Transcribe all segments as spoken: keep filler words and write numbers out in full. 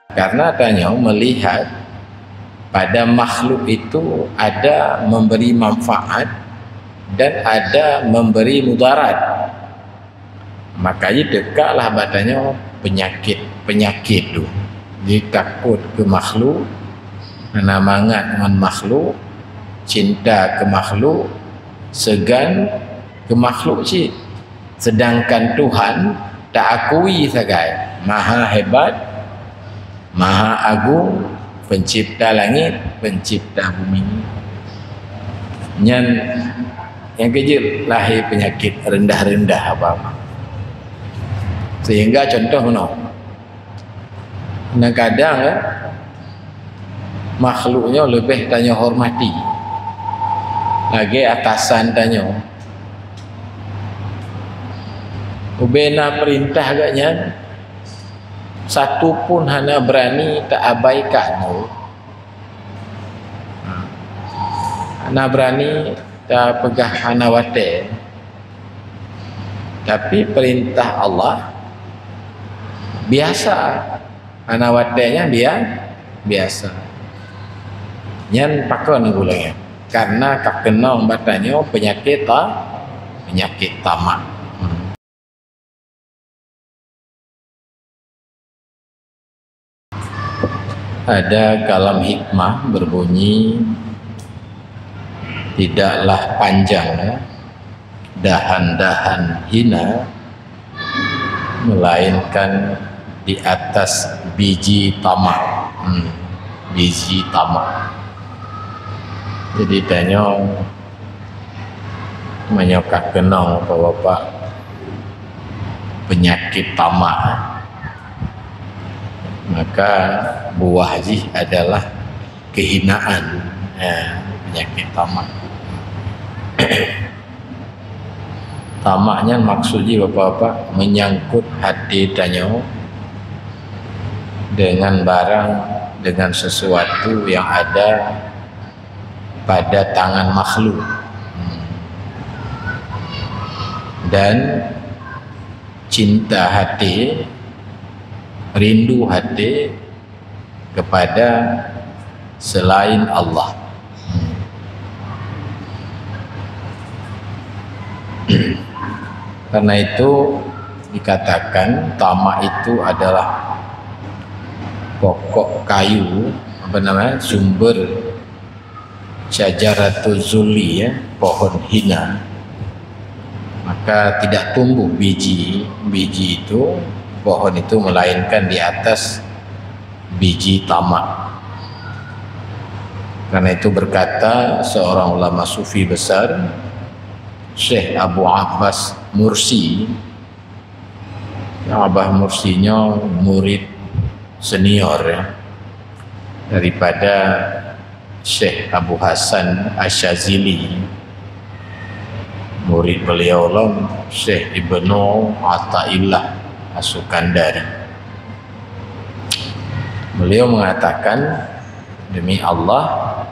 Karena tanyoe melihat pada makhluk itu ada memberi manfaat dan ada memberi mudarat. Maka jiteukalah bak tanyoe peunyakét-peunyakét tu. Jitakot keu makhluk, hana mangat ngon makhluk, cinta keu makhluk, seugan keu makhluk cit. Sedangkan Tuhan taakui sagai, maha hebat, maha agung, pencipta langit, pencipta bumi. Nyan nyang keujeuet lahé peunyakét rendah-rendah apa. Sehingga contoh meunoe, kadang-kadang, eh, makhluk nyoe leubeh tanyoe hormati lagée atasan tanyoe. Ubena perintah geuh nyan, satu pun hana berani taabaikan. Hana berani tapeugah hana watée. Tapi perintah Allah biasa. Hana watée nyan bia-, biasa. Nyan pakon geuh lagée. Karena ka keunong bak tanyoe peunyakét ta-, peunyakét tamak. Hmm. Ada kalam hikmah berbunyi, "Tidaklah panjang dahan-dahan hina, melainkan di atas biji tamak." Hmm, biji tamak. Jadi tanyoe, meunyoe ka keunong bapak-bapak peunyakét tamak, maka buah jih adalah kehinaan. Ya, peunyakét tamak. Tamak nyan maksud jih bapak-bapak menyangkut hati tanyoe dengan barang, dengan sesuatu yang ada pada tangan makhluk. Dan cinta hati, rindu hati kepada selain Allah. Karena itu dikatakan tamak itu adalah pokok kayu, apa namanya, sumber syajaratuz zulli, ya, pohon hina, maka tidak tumbuh biji, biji itu, pohon itu, melainkan di atas biji tamak. Karena itu berkata seorang ulama sufi besar, Syekh Abu Abbas Mursi, Abah Mursi nyoe murid senior, ya, daripada Syekh Abu Hasan Asyazili. Murid beliau lom Syekh Ibnu Athaillah As-Sukandari. Beliau mengatakan, "Demi Allah,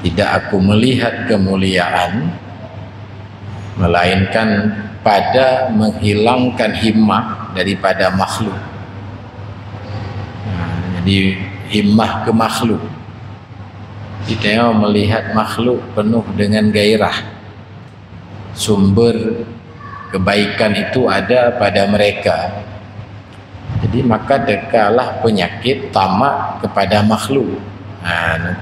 tidak aku melihat kemuliaan melainkan pada menghilangkan himmah daripada makhluk." Nah, jadi himmah keu makhluk. Kita melihat makhluk penuh dengan gairah. Sumber kebaikan itu ada pada mereka. Jadi, maka teukalah peunyakét tamak kepada makhluk. Ha, nyan.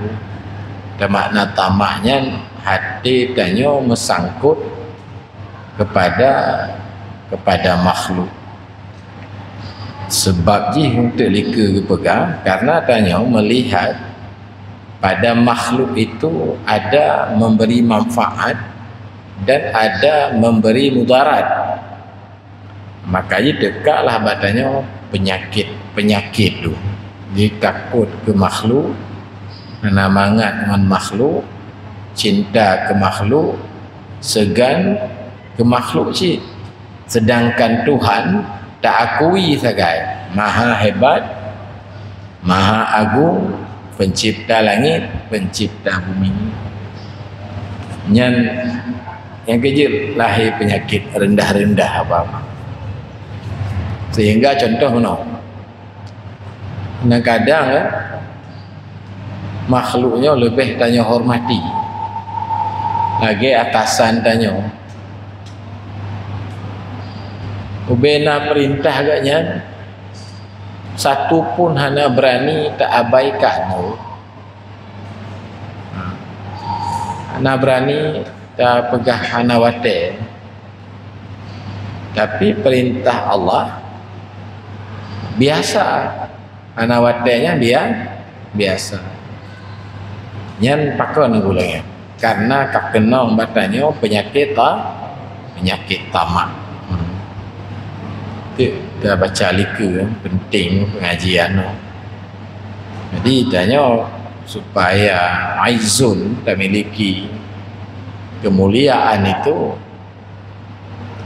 Makna tamak nyan hati tanyoe meusangkot kepada, kepada makhluk. Sebab jih untuk lika geupeugah, karena tanyoe melihat pada makhluk itu ada memberi manfaat dan ada memberi mudarat. Maka jiteukalah bak tanyoe peunyakét-peunyakét tu. Jitakot keu makhluk, hana mangat ngon makhluk, cinta keu makhluk, seugan keu makhluk cit. Sedangkan Tuhan taakui sagai, maha hebat, maha agung, pencipta langit, pencipta bumi. Nyan nyang keujeuet lahé peunyakét rendah-rendah apa. Sehingga contoh meunoe, Kadang-kadang kan, makhluk nyoe leubeh tanyoe hormati lagée atasan tanyoe. Ubena peurintah geuh nyan, satu pun hana beurani taabaikan. Hana beurani tapeugah hana watée. Tapi peurintah Allah biasa. Hana watée nyan bia-, biasa. Nyan pakon geuh lagée? Karena ka keunong bak tanyoe peunyakét ta-, peunyakét tamak. Hmm. Teuk tabaca likeu, penting pengajian. Jadi tanyoe supaya izzun tamiliki, kemuliaan itu,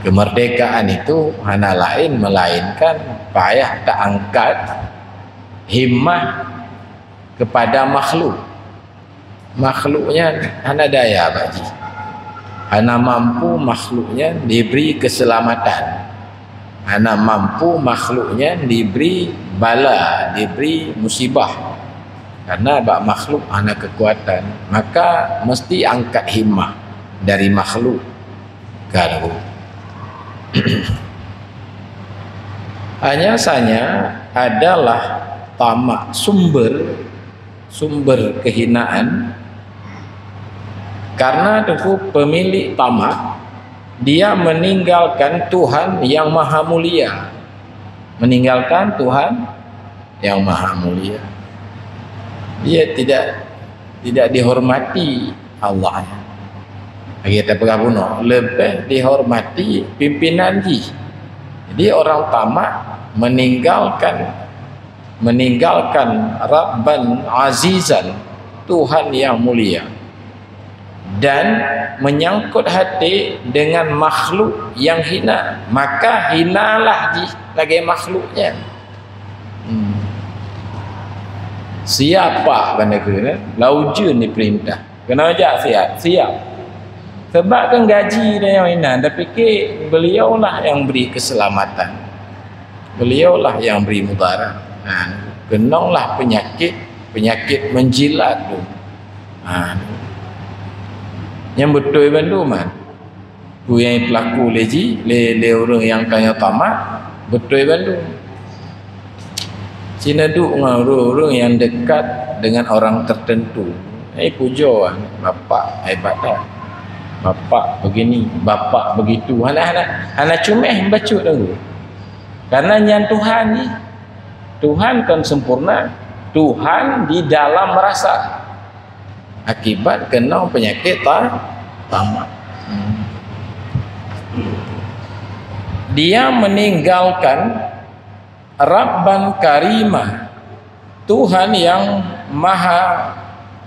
kemerdekaan itu hana lain melainkan payah taangkat himmah kepada makhluk. Makhluk nyan hana daya bak jih. Hana mampu makhluk nyan dibri keuseulamatan. Hana mampu makhluk nyan dibri bala, dibri musibah. Karena bak makhluk hana keukuatan, maka meusti angkat himmah dari makhluk. Ka lagée. Hanya saja adalah tamak sumber, sumber kehinaan. Karena teungku pemilik tamak, dia meninggalkan Tuhan yang Maha Mulia. Meninggalkan Tuhan yang Maha Mulia. Dia tidak, tidak dihormati Allah. Lagée tapeugah bunoe, leubeh dihormati pimpinan jih. Jadi orang tamak meninggalkan, meninggalkan Rabban Azizan, Tuhan yang mulia, dan menyangkut hati dengan makhluk yang hina, maka hinalah jih lagée makhluk nyan. Hmm. Siap bak neugui, eh? Lau jeuen diperintah. Keunoe jak siap, siap. Sebab kan gaji dan nyang inan, tapi ke beliaulah yang beri keselamatan. Beliaulah yang beri mudarat. Ha, keunonglah penyakit, penyakit menjilat tu. Ha. Nyang beutôi bandum kan. Peue nyang teulaku lé jih, lé, lé ureuëng nyang ka nyoe tamak, beutôi bandum. Cina duek ngon ureuëng-ureuëng nyang dekat dengan orang tertentu. Eh, pujoe, "Bapak hebat that. Bapak begini, bapak begitu." Hana, hana, hana cuméh bacut lagu. Karena nyan Tuhan jih. Tuhan kan sempurna. Tuhan di dalam rasa. Akibat keunong penyakit ta-, tamak. Hmm. Dia meninggalkan Rabban Karima, Tuhan yang maha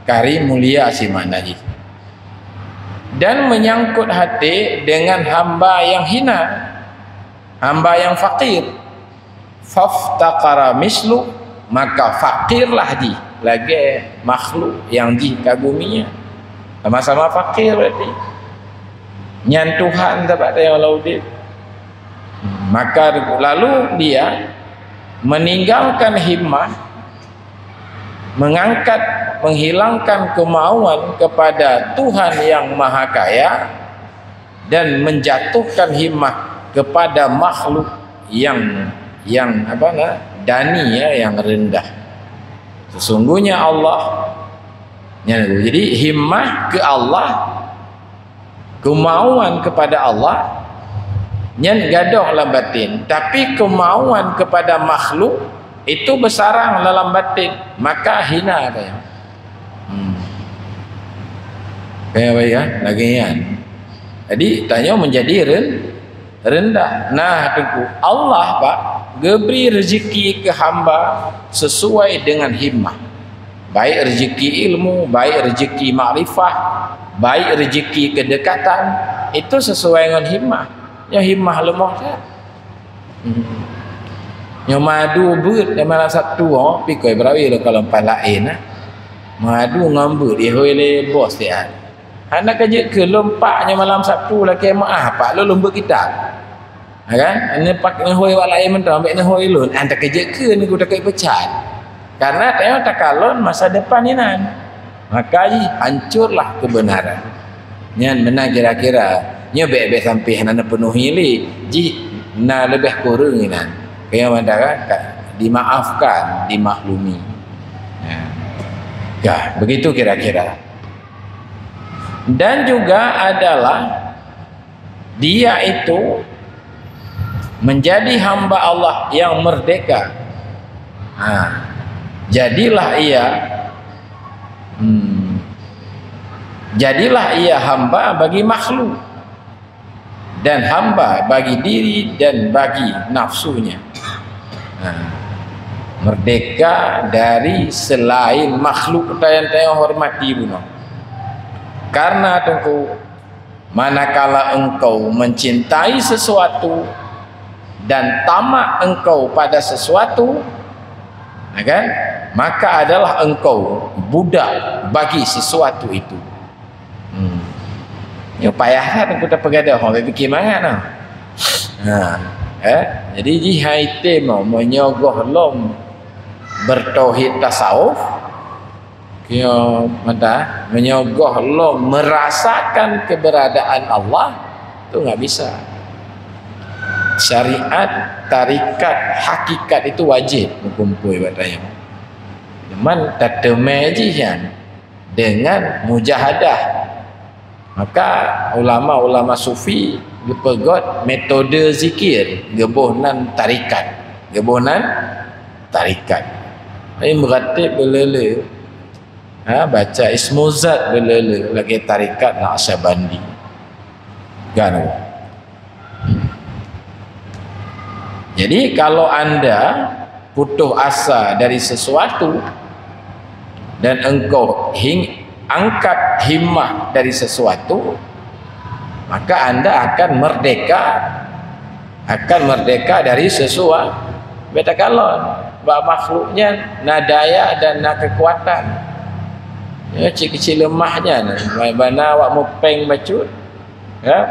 karim, mulia si makna jih. Dan menyangkut hati dengan hamba yang hina, hamba yang fakir. Faftaqara mislu, maka fakirlah jih lagée makhluk nyang jih ka gumi nyan. Sama-sama fakir berarti. Nyan Tuhan tabat nyang laudit. Maka lalu dia meninggalkan himmah, mengangkat, menghilangkan kemauan kepada Tuhan yang Maha Kaya, dan menjatuhkan himmah kepada makhluk yang, yang apa na, dani, ya, yang rendah. Sesungguhnya Allah, ya, jadi himmah ke Allah, kemauan kepada Allah, nyan gadôh lam batin, tapi kemauan kepada makhluk itu beusarang dalam batin, maka hina kaya. Hmm. Kaya baik, ya, lagée nyan. Jadi tanyoe menjadi ren-, rendah. Nah, teungku, Allah, Pak, geubri rezeki ke hamba sesuai dengan himmah. Baik rezeki ilmu, baik rezeki makrifah, baik rezeki kedekatan, itu sesuai ngon himmah. Nyoe himmah leumoh that. Hmm. Nyoe madu beuet di malam Sabtu, oh, pikoi beurawi lôn kalon pan laén, nah. Madu ngon beuet, ihôi lé bos siat. Hana ka jeuet keu lôn pak nyoe malam Sabtu lakée meuáh pak lôn, lôn beuet kitab. Ha kan? Neupak neuhôi wak laén mantong, ambek neuhôi lôn, hana ka jeuet keu neugui takot peucat. Karena tanyoe takalon masa depan inan. Maka jih hancurlah kebenaran. Nyan meunan kira-kira. Nyoe bèk-bèk sampai hana neupeunuhi lé. Jih na leubeh kureueng inan. Kaya mantara ka dimaafkan, dimaklumi. Ya. Ya, begitu kira-kira. Dan juga adalah dia itu menjadi hamba Allah yang merdeka. Ha. Jadilah ia, hmm, jadilah ia hamba bagi makhluk dan hamba bagi diri dan bagi nafsunya. Ha. Merdeka dari selain makhluk yang tanyoe hormati bunoe. Karena Teungku, manakala engkau mencintai sesuatu dan tamak engkau pada sesuatu, ya kan, maka adalah engkau budak bagi sesuatu itu. Hmm. Nyoe payah that Teungku tapeugadôh, hong, pikir mangat nah. Ha, eh, jadi jih hai tem meunyoe gohlom bertauhid tasawuf, Keu mata, meunyoe gohlom merasakan keberadaan Allah, tu nggak bisa. Syariat, tarikat, hakikat itu wajib meukumpôi bak tanyoe. Cuman tateumé jih nyan dengan mujahadah. Maka ulama-ulama sufi geupeugöt metode zikir, geuboh nan tarikat. Geuboh nan tarikat. Ai meuratib beulele, ha, baca ismuzat beulele lagèe tarikat Naqsyabandi. Kan? Jadi, kalau anda putus asa dari sesuatu dan engkau hing-, angkat himmah dari sesuatu, maka anda akan merdeka, akan merdeka dari sesuatu. Beta kalon, bak makhluk nyan na daya dan na kekuatan. Ya, kecil-kecil lemah nyan, bana awak mupeng bacut, ya,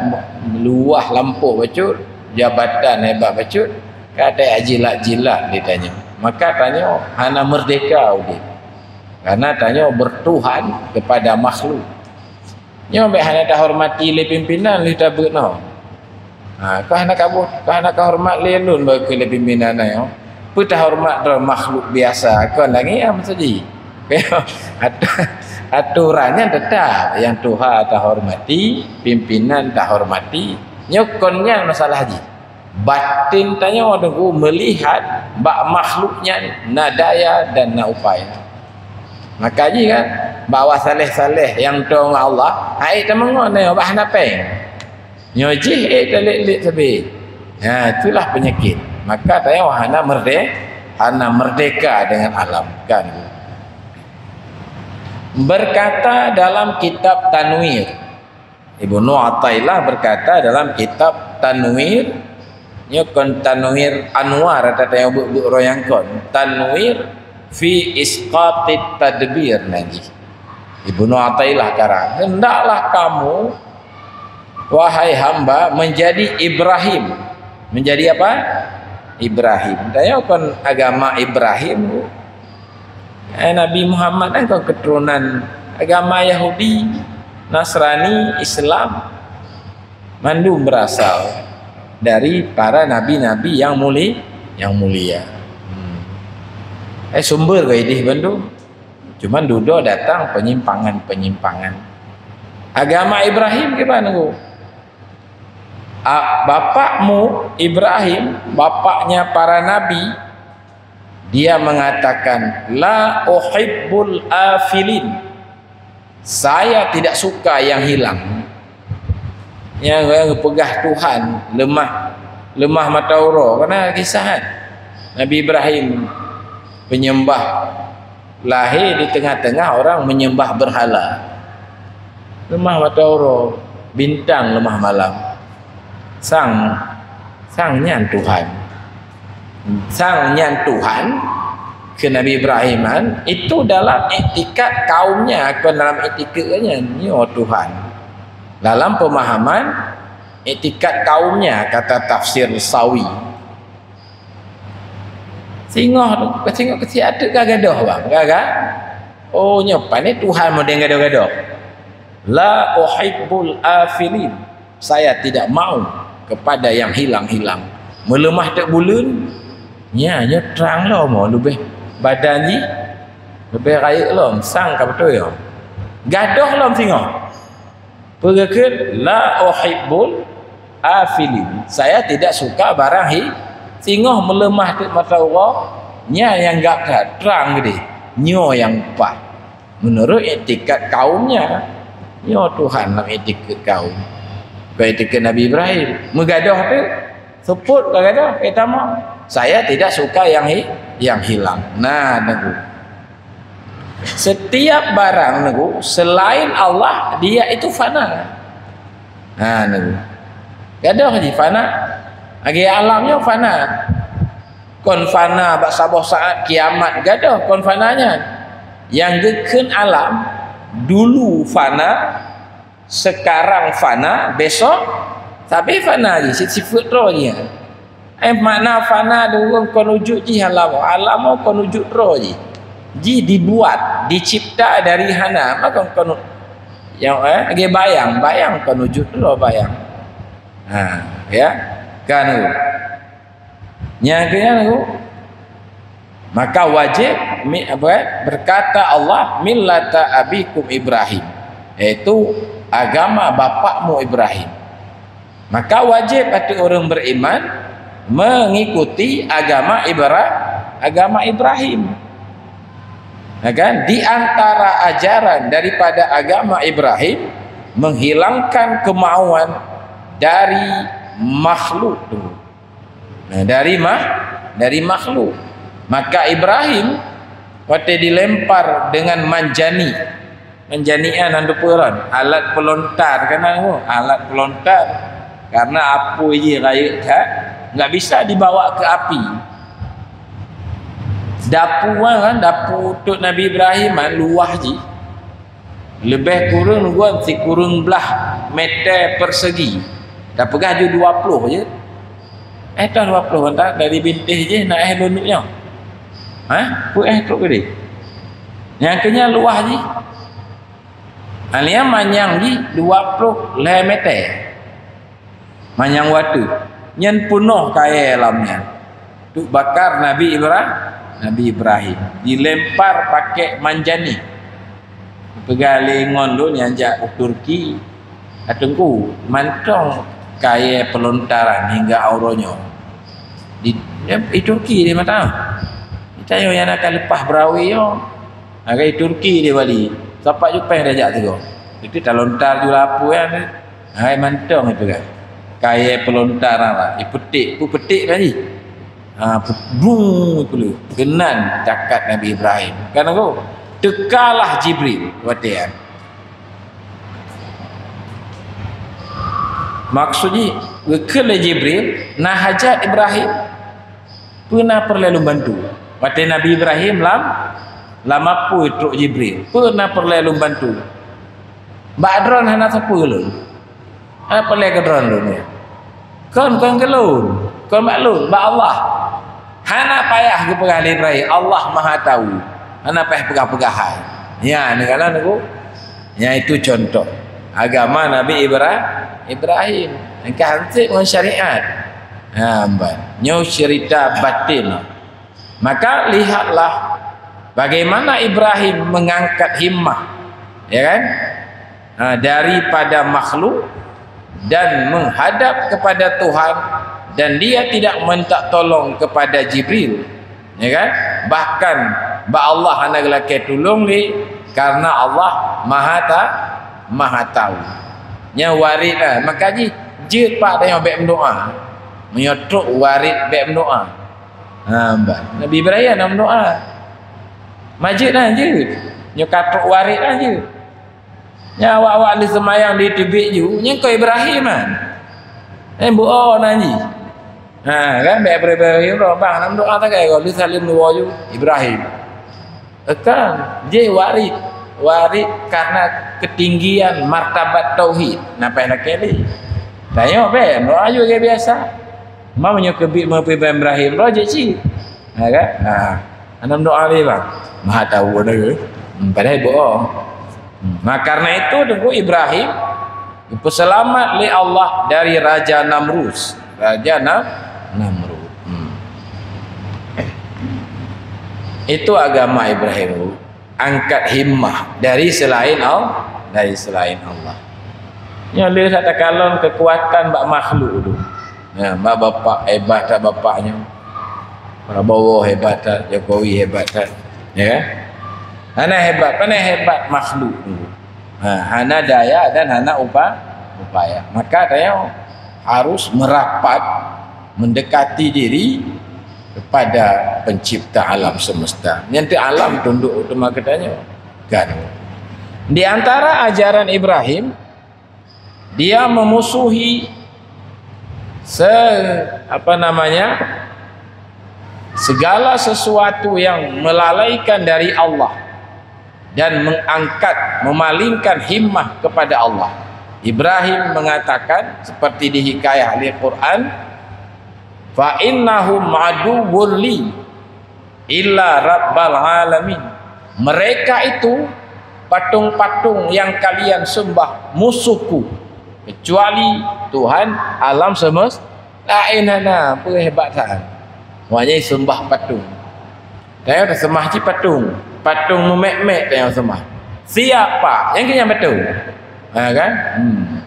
luwah lampôh bacut, jabatan hebat bacut, ka tajak jilat-jilat di tanyoe. Maka tanyoe hana merdeka udép. Karena tanyoe bertuhan kepada makhluk. Nyoe bèk hana tahormati lé pimpinan lheueh tabeuet nyoe. Ha, kah hana kaboh, kah hana kahormat lé lôn bak keu lé pimpinan nyoe. Peue tahormat droe makhluk biasa, kon lagèe nyan meusaji. Atu-, aturan nyan tetap, nyang tuha tahormati, pimpinan tahormati. Nyoe kon nyan masalah jih. Batin tanyoe Teungku meulihat bak makhluk nyan na daya dan na upaya. Maka jih kan, bak awak saleh-saleh nyang toe ngon Allah, hai tameungon nyoe bah hana péng. Nyoe jih ék talét-lét sabé. Ha, itulah penyakit. Maka tanyoe hana merde-, hana merdeka dengan alam, kan? Berkata dalam kitab Tanwir, Ibnu Athaillah berkata dalam kitab Tanwir, nyoe kon Tanwir Anwar, ada tanyoe buet-buet roh nyang kon. Tanwir fi isqatit tadbir, nah jih. Ibnu Athaillah karang, "Hendaklah kamu, wahai hamba, menjadi Ibrahim." Menjadi apa? Ibrahim. Tanyoe kon agama Ibrahim. Eh, Nabi Muhammad kan kon keturunan agama Yahudi, Nasrani, Islam. Mandum berasal dari para nabi-nabi yang muli-, yang mulia. Hmm. Eh, sumber keu idéh bandum. Cuman dudoe datang penyimpangan-penyimpangan. Agama Ibrahim kiban, Teungku? A, bapakmu Ibrahim, bapaknya para nabi, dia mengatakan, "La uhibbul afilin." Saya tidak suka yang hilang. Nyang, nyang geupeugah Tuhan leumah, leumah mata uroe. Kana kisah kan? Nabi Ibrahim penyembah, lahé di teungoh-teungoh orang menyembah berhala. Leumah mata uroe, bintang leumah malam. Sang, sang nyan Tuhan. Sang nyan Tuhan keu Nabi Ibrahim nyan, itu dalam iktikad kaumnya, kon dalam iktikad nyan, nyoe Tuhan. Dalam pemahaman iktikad kaumnya, kata tafsir Sawi. Singoh tu, singoh keusiat teuk ka gadoh, bang. Ka, ka? Oh, nyoe pane Tuhan model gadoh-gadoh. "La uhibbul afilin." Saya tidak mau kepada yang hilang-hilang. Meuleumah teuk buleuen, nya, nyoe trang lom, oh, leubeh badan jih, leubeh rayeuk lom, sang ka beutôi, oh. Gadoh lom singoh. Peue geukheun, "La uhibbul afilin." Saya tidak suka barang hi-, singoh meuleumah teuk mata uroe, nya nyang gak that, trang geudeh. Nyoe nyang paih. Menurut iktikad kaumnya, nyoe Tuhan lam iktikad kaum. Bukan iktikad Nabi Ibrahim. Meugadoh tu, seupôt ka gadoh, eh, tamong. Saya tidak suka yang hi-, yang hilang. Nah, nunggu. Setiap barang, nunggu, selain Allah, dia itu fana. Nah, nunggu. Gadoh jih fana. Lagi alam nyoe fana. Kon fana bak saboh saat kiamat gadoh, kon fana nyan. Nyang geukheun alam, dulu fana, sekarang fana, besok sabe fana jih, si-, sifeuet droe jih. Eh, makna fana di ureueng kon wujud jih alam, alam kon wujud droe jih. Jih dibuat, dicipta dari hana, maka kon, nyang, eh, lagi bayang, bayang kon wujud droe bayang. Ha, ya. Kan tu. Nyang keu nyan tu, maka wajéb mi-, apa, eh, berkata Allah, "Millata abikum Ibrahim," yaitu agama bapakmu Ibrahim. Maka wajéb ateueh ureueng beriman mengikuti agama Ibra-, agama Ibrahim. Ya kan? Di antara ajaran daripada agama Ibrahim, menghilangkan kemauan dari makhluk tu. Nah, dari ma-, dari makhluk. Maka Ibrahim watée dilempar dengan manjani. Manjani nyan na teupeue ron? Alat pelontar kan, oh, alat pelontar. Karena apui jih rayeuk that, enggak bisa dibawa ke api. Dapu kan, dapu tok Nabi Ibrahim kan luwah jih. Leubeh kureueng ngon sikureueng blaih meter persegi. Tapeugah ju dua ploh je. Eh, toh dua ploh, entah dari bintéh jih na eh lôn nyoe. Hah? Peue eh trok keudeh? Nyang keu nyan luwah jih. Alia manyang jih dua ploh lhée meter. Manyang watée nyan peunoh kayée lam nyan. Teubakar Nabi Ibra-, Nabi Ibrahim dilempar pakai manjani. Peugah lé ngon lôn nyang jak u Turki, "Teungku, mantong kayée pelontaran hingga uroe nyoe di, di Turki di mata. Di tanyoe nyang akan leupah beurawe nyoe, agai Turki di Bali, sapat ju péng tajak sigoe. Itu talontar ju lapui nyan." Hai mantong itu kan. Kayée pelontaran lah. Ipeutik, peupetik tadi. Ha, pu-, brung ipulu. Keunan cakat Nabi Ibrahim. Kan aku? Teukalah Jibril watée nyan. Maksud jih, geukheun lé Jibril, na hajat Ibrahim. Peue na peureulée lôn bantu? Watée Nabi Ibrahim lam, lam apui trok Jibril. Peue na peureulée lôn bantu? Bak droen hana sapeue lôn. Hana peureulée keu droen lôn nyan. Kon, kon keu lôn, kon bak lôn, bak Allah. Hana payah geupeugah lé Ibrahim, Allah Maha Tahu. Hana payah peugah-peugah hai. Nyan, nyan nyoe. Nyan itu contoh agama Nabi Ibra-, Ibrahim. Nyang ka hanseb ngon syariat. Ha, ban. Nyoe cerita batin. Maka lihatlah bagaimana Ibrahim mengangkat himmah, ya kan? Ha, daripada makhluk dan menghadap kepada Tuhan, dan dia tidak minta tolong kepada Jibril, ya kan? Bahkan bak Allah hana geulakée tulông lé, karena Allah Maha Ta-, Maha Tahu. Nyan warit lah. Maka jih, jeuet pat tanyoe bék meudoá. Meunyoe trok warit bék meudoá. Ha, bah. Nabi Ibrahim na meudoá. Majeuet na jeuet. Nyoe ka trok warit na jeuet. Nyan awak-awak lheueh seumayang di teubiet ju, nyan kon Ibrahim nyan. Nyan buo na jih. Ha, kan, bék Ibrahim roh, bang, na meudoá sagai, lheueh saleuem luwa ju, Ibrahim. Kan, jih warit. Warit karena ketinggian martabat tauhid. Na payah lakée lé. Tanyoe bék, meudoá ju lagée biasa. Ma meunyoe keubiet meupeuban Ibrahim, roh jeuet cit. Ha, kan? Ha. Hana meudoa lé, bang. Maha tahu dah ke? Hmm, padahal bohong. Hmm. Nah, karena itu, Teungku, Ibrahim geupeuseulamat lé Allah dari Raja Namrus. Raja Na-, Namrud. Hmm. Itu agama Ibrahim. Angkat himmah dari selain Allah, dari selain Allah. Nyoe le that takalon keukuatan bak makhluk tu. Ya, bak bapak hebat that bapak nyoe. Prabowo hebat that, Jokowi hebat that. Ya kan? Hana hebat, pane hebat makhluk tu. Ha, hana daya dan hana upa-, upaya. Maka tanyoe harus merapat mendekati diri kepada pencipta alam semesta. Nyan teuh alam tunduk teuma geutanyoe. Kan. Di antara ajaran Ibrahim, dia memusuhi se-, apa namanya, segala sesuatu yang melalaikan dari Allah dan mengangkat, memalingkan himmah kepada Allah. Ibrahim mengatakan, seperti dihikayah oleh Quran, "Fa innahum aduwwul li illa rabbal alamin." Mereka itu patung-patung yang kalian sembah musuhku, kecuali Tuhan alam semesta. Laén hana, peue hebat that. Maknanya sembah patung. Tanyoe tasembah cit patung. Patung meumek-mek tanyoe sembah. Siapa? Nyang keu nyan patung. Ha kan? Hmm.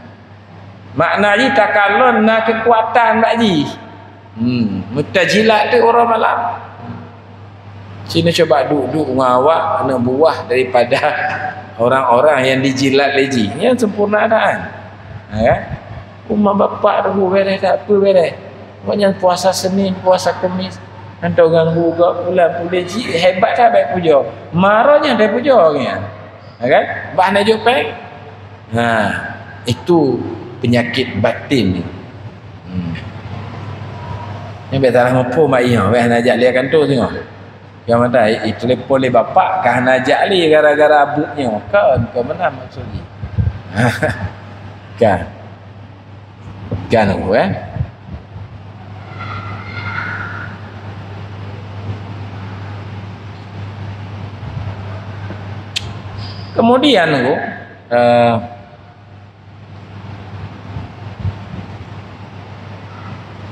Makna jih takalon na keukuatan bak jih. Hmm, meutajilat teuh uroe malam. Sinoe cuba duek-duek ngon awak aneuk buah daripada orang-orang yang dijilat lé jih. Nyan sempurna that. Ha kan? Uma bapak tu beres, tak apa beres. Awak nyan puasa Senin, puasa Kemis. Hantom ganggu gop bulan pulé jih, hebat that bak pujoe. Maro nyan teupujoe nyan. Ha kan? Bah na jok péng. Ha, itu penyakit batin ni. Hmm. Nyan biasa lah muphom mak ayah, weh na jak lé kantor singoh. Ka mata, i, i telepon lé bapak, ka hana jak lé gara-gara buet nyoe. Kan, ka meunan maksud jih. Kan. Kan, eh? Kemudian, eh,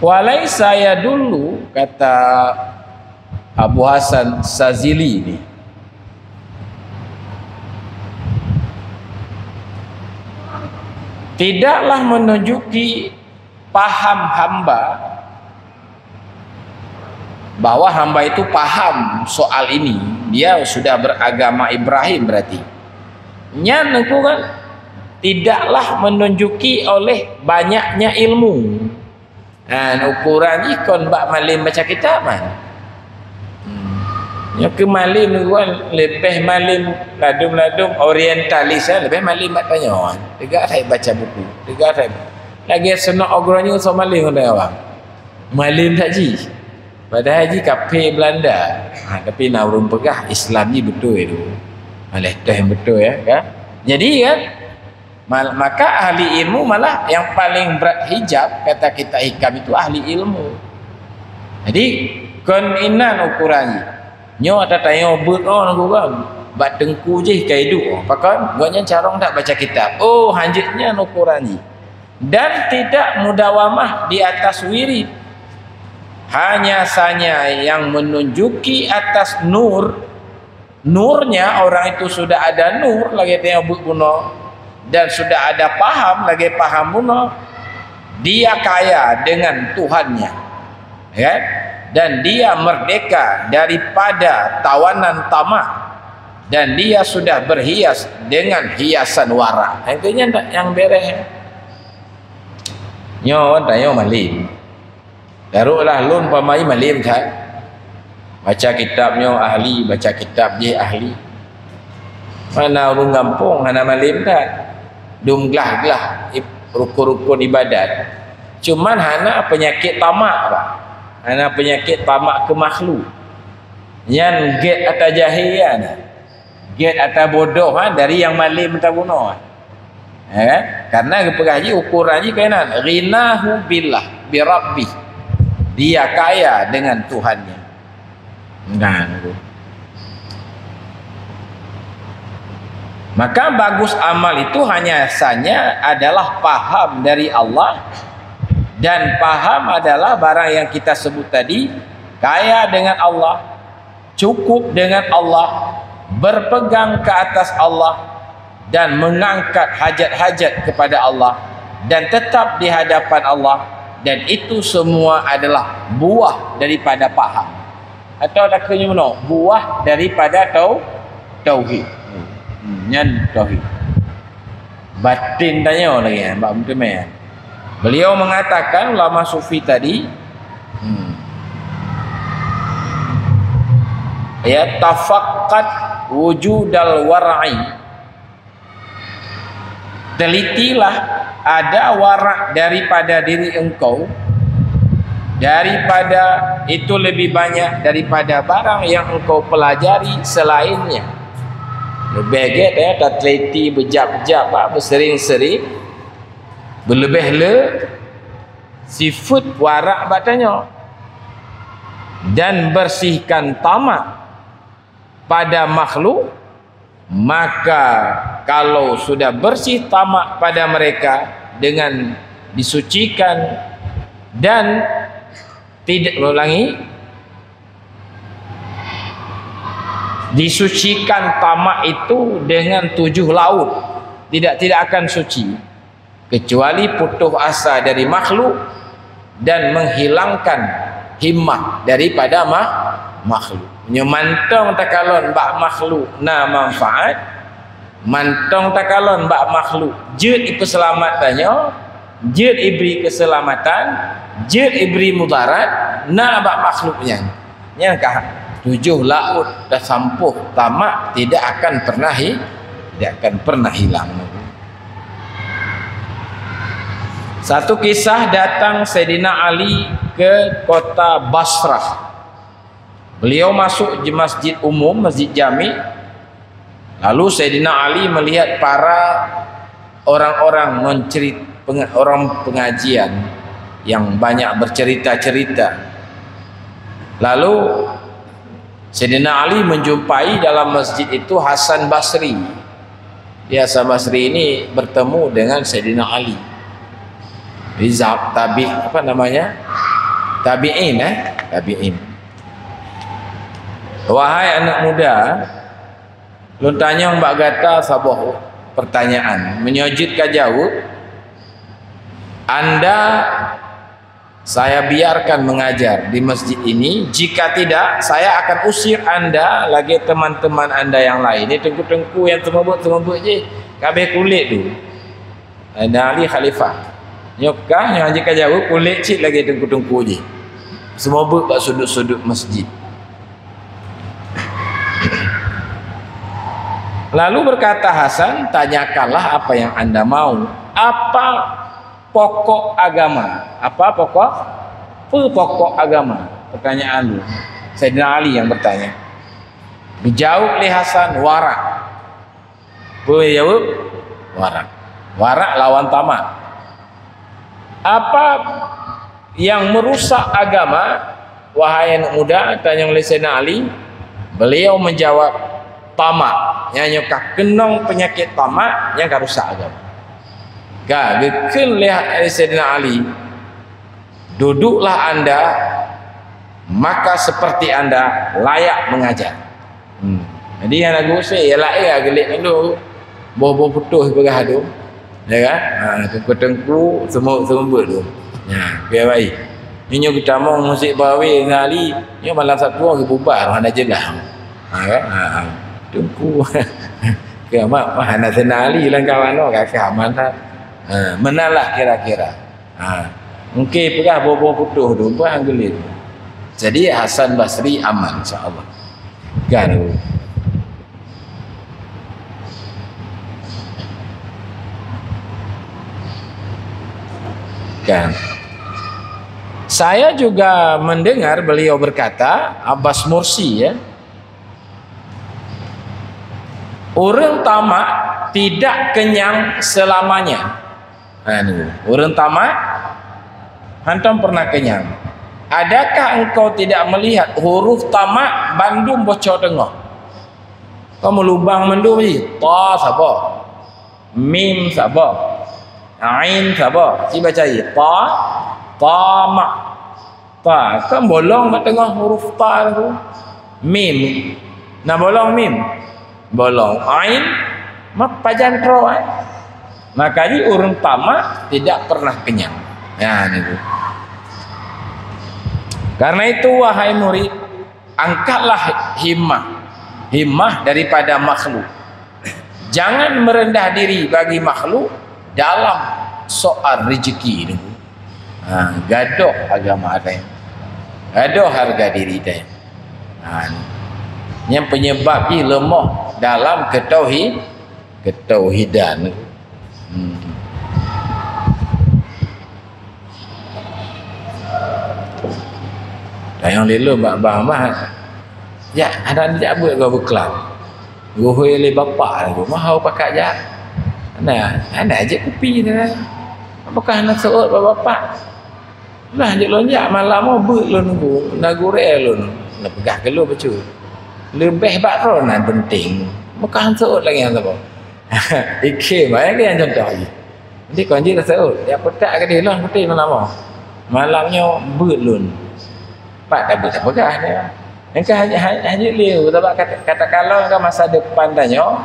walaisa yadullu, kata Abu Hasan Sazili ni, tidaklah menunjuki paham hamba bahwa hamba itu paham soal ini, dia sudah beragama Ibrahim berarti. Nyan Teungku kan tidaklah menunjuki oleh banyaknya ilmu. Ha, ukuran jih kon bak malem baca kitab man. Hmm. Nyoe keu malem Teungku kan leubeh malem ladom-ladom orientalis, eh, leubeh malem bak tanyoe. Teuga that baca buku, teuga that. Lagèe seunok ogroe nyoe soe malem ngon awak. Malem that jih. Padahai jih kafé Belanda. Ha, tapi na ureueng peugah Islam jih beutôi tu. Malah toh nyang beutôi, ya, kan? Jadi, kan? Mal-, maka ahli ilmu malah yang paling brat hijab, kata kitab hikam itu ahli ilmu. Jadi, kon inan ukuran jih. Nyoe ata tanyoe beuet oh nangku kan. Bak teungku jih ka iduek oh. Pakon? Gobnyan carông that baca kitab. Oh, hanjeuet nyan ukuran jih. Dan tidak mudawamah di atas wirid. Hanya saja yang menunjuki atas nur, nurnya orang itu sudah ada nur lagèe tanyoe beuet bunoe, dan sudah ada paham lagèe paham bunoe, dia kaya dengan Tuhannya, ya, dan dia merdeka daripada tawanan tamak, dan dia sudah berhias dengan hiasan wara. Artinya, nyang bereh. Nyoe, tanyoe malem. Taruhlah lôn pamai malem that. Baca kitab nyoe ahli, baca kitab jih ahli. Mana ureueng gampông hana malem that. Dum glah-glah ib-, rukon-rukon ibadat. Cuman hana peunyakét tamak, Pak. Hana peunyakét tamak keu makhluk. Nyan gét ata jahé nyan. Gét ata bodoh, ha, dari nyang malem ata bunoe. Ya kan? Karena geupeugah jih, ukuran jih keunan, ghinahu billah, bi rabbih. Dia kaya dengan Tuhannya. Nah, maka bagus amal itu hanya saja adalah paham dari Allah, dan paham adalah barang yang kita sebut tadi, kaya dengan Allah, cukup dengan Allah, berpegang ke atas Allah, dan mengangkat hajat-hajat kepada Allah, dan tetap di hadapan Allah, dan itu semua adalah buah daripada paham. Atau takheun bunoe, buah daripada tau-, tauhid. Hmm, nyan tauhid. Batin tanyoe lagi, eh, bak meuteumé. Beliau mengatakan, ulama sufi tadi, hmm, ya, "Tafaqqad wujudal wara'i." Telitilah ada warak daripada diri engkau, daripada itu lebih banyak daripada barang yang engkau pelajari selainnya. Leubeh gét, ya, tateliti beujab-jab, ah, beusering-sering, beuleubeh le, sifeuet warak bak tanyoe, dan bersihkan tamak pada makhluk, maka kalau sudah bersih tamak pada mereka dengan disucikan dan tidak, ulangi, disucikan tamak itu dengan tujuh laut, tidak, tidak akan suci. Kecuali putus asa dari makhluk dan menghilangkan himmah daripada ma-, makhluk. Nyoe mantong takalon bak makhluk na manfaat, mantong takalon bak makhluk jeuet ipeuseulamat tanyoe, jeuet ibri keuseulamatan, jeuet ibri mudarat, na bak makhluk nyan. Nyan kah tujuh laut tasampôh tamak tidak akan pernah hi-, tidak akan pernah hilang. Satu kisah, datang Saidina Ali ke kota Basrah. Beliau masuk di masjid umum, masjid jami. Lalu Saidina Ali melihat para orang-orang mencerit-, penge-, orang pengajian yang banyak bercerita-cerita. Lalu Saidina Ali menjumpai dalam masjid itu Hasan Basri. Ya, Hasan Basri ini bertemu dengan Saidina Ali. Rizab tabi-, apa namanya? Tabi'in, eh? Tabi'in. "Wahai anak muda, lôn tanyong bak gata saboh pertanyaan. Meunyoe jeuet kajaweueb, anda saya biarkan mengajar di masjid ini. Jika tidak, saya akan usir anda lagée teman-teman anda yang lain." Ini teungku-teungku nyang seumeubeuet-seumeubeuet jih, ka abéh kulét tu. Saidina Ali khalifah. Nyoe kah, nyoe jeuet kajaweueb, kulét cit lagée teungku-teungku jih. Seumeubeuet bak sudut-sudut masjid. Lalu berkata Hasan, "Tanyakanlah apa yang anda mau. Apa pokok agama?" Apa pokok? Peue pokok agama? Pertanyaan tu. Saidina Ali yang bertanya. Dijaweueb lé Hasan, "Warak." Peue jaweueb? Warak. Warak lawan tamak. Apa yang merusak agama, wahai aneuk muda, tanyong lé Saidina Ali? Beliau menjawab, tamak. Nyan nyoe ka keunong peunyakét tamak, nyan ka rusak agama. Ka geukheun lé Saidina Ali, duduklah anda, maka seperti anda layak mengajar. Hmm. Jadi, hana geuusé, ya laén geulét ngon boh-boh putôh peugah tu. Ya kan? Ha, teungku-teungku, seumeubeuet-seumeubeuet tu. Ya, biar baik. Nyoe geutamong musik bawe ngali, nyoe malam Sabtu geububar, hana jeulaih. Ha kan? Ha, ha. Teungku. Ke mak, mak hana seunali lam kawan tu, kakak aman tak? Ha, meunalah kira-kira. Ha, mungkin peugah boh-boh putôh tu, peugah geulét. Jadi Hasan Basri aman, insya Allah. Kan. Kan. Saya juga mendengar beliau berkata, Abbas Mursi, ya, ureuëng tamak tidak kenyang selamanya. Ha, ni, ureuëng tamak hantom pernah kenyang. Adakah engkau tidak melihat huruf tamak bandum bocor teungoh? Kau meulubang mandum ji. Ta saboh. Mim saboh. Ain saboh. Ci baca ji. Ta, tamak. Ta. Kan bolong bak teungoh huruf ta tu. Mim. Nah, bolong mim. Bolong ain, ma pajan troe, eh. Maka ji ureuëng tamak tidak pernah kenyang. Ya, niku. Karena itu, wahai murid, angkatlah himmah, himmah daripada makhluk. Jangan merendah diri bagi makhluk dalam soal rezeki niku. Ha, gadoh agama tanyoe. Gadoh harga diri tanyoe. Ha, ni. Nyang penyebab jih leumoh dalam ketauhi-, ketauhidan. Hmm. Tanyoe lé lôn bak bah mah. Ya, ada jak buet gau beuklam. Geuhôi lé bapak laju, "Mah hau pakat jak?" "Hana, hana jeuet kupi na. Apakah hana seuôt bak bapak?" "Lah jeuet lôn jak malam nyoe beuet lôn nunggu, na gurée lôn." Na peugah keu lôn bacut. "Leubeh bak droe nan peunteng. Apakah hana seuôt lagée nyan saboh?" Ikhem, eh, nyang contoh jih. Nanti kon jih taseuôt, ya peutak keudeh lôn putih malam nyoe. Malam nyoe beuet lôn. Pat tabeuet tapeugah dia. Nyang ka hanya, hanya, hanya liu, sabab kata, kata kalau ka masa depan tanyoe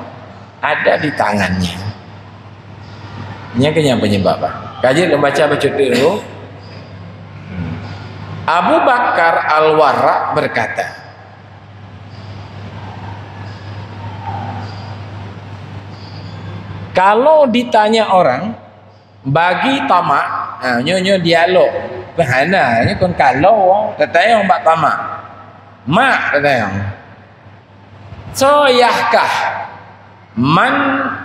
ada di tangannya. Nyang keu nyang penyebab bah. Ka jeuet lôn baca bacut dulu. Abu Bakar Al-Warraq berkata, kalau ditanya orang, bagi tamak, ha, nyoe, nyoe dialog. Hana, nyoe kon kalau, tatanyong bak tamak. Mak, tatanyong. Soe yah kah? Man